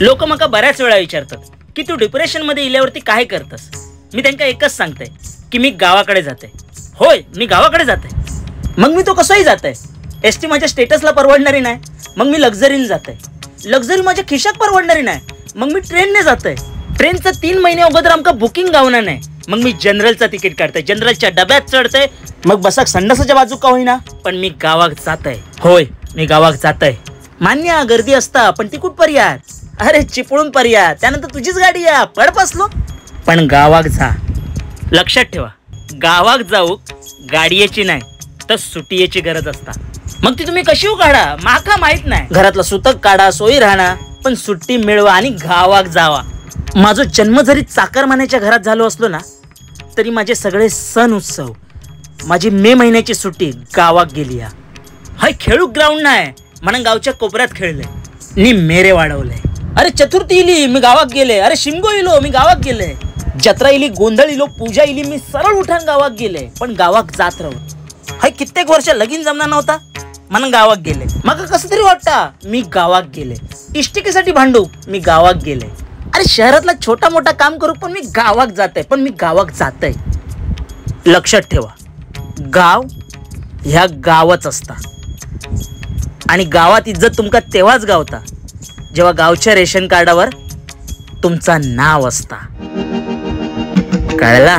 लोक माका बऱ्याच वेळा विचारतात की तू डिप्रेशनमध्ये इल्यावरती काय करतस. मी त्यांना एकच सांगते की मी गावाकडे जाते. होय, मी गावाकडे जाते. मग मी तो कसंही जाते. एस टी माझ्या स्टेटसला परवडणारी नाही, मग मी लक्झरीने जाते. लक्झरी माझ्या खिशात परवडणारी नाही, मग मी ट्रेनने जाते. ट्रेनचं 3 महिने अगोदर आमका बुकिंग गावणार नाही, मग मी जनरलचा तिकीट काढते, जनरलच्या डब्यात चढते. मग बसाक संडासाच्या बाजू का होईना, पण मी गावात जात आहे. होय, मी गावात जात आहे. मान्य गर्दी असता, पण ती कुठ पर्याय? अरे चिपळूण पर्याय, त्यानंतर तुझीच गाडी या पड बसलो. पण गावात जा, लक्षात ठेवा, गावात जाऊ गाडीची नाही तर सुटीयेची गरज असता. मग ती तुम्ही कशी काढा माका माहित नाही. घरातलं सुतक काढा, सोयी राहणार, पण सुट्टी मिळवा आणि गावात जावा. माझा जन्म जरी चाकरमान्याच्या घरात झालो असलो ना, तरी माझे सगळे सण उत्सव, माझी मे महिन्याची सुट्टी गावात गेली. हा हाय खेळू ग्राउंड नाही म्हणून गावच्या कोपऱ्यात खेळले नी मेरे वाढवले. अरे चतुर्थी इली मी गावात गेले, अरे शिमगो इलो मी गावात गेले, जत्रा इली गोंधळ इलो पूजा इली मी सरळ उठान गावात गेले. पण गावात जात राहू. हाय कित्येक वर्ष लगीन जमणार नव्हता म्हणून गावात गेले. मग कसं तरी वाटता मी गावात गेले. इष्टिकेसाठी भांडू मी गावात गेले. अरे शहरातला छोटा मोठा काम करू पण मी गावात जात आहे. पण मी गावात जात आहे. लक्षात ठेवा, गाव ह्या गावच असता आणि गावात इज्जत तुमका तेव्हाच गावता जेव्हा गावच्या रेशन कार्डावर तुमचा नाव असता. कळला?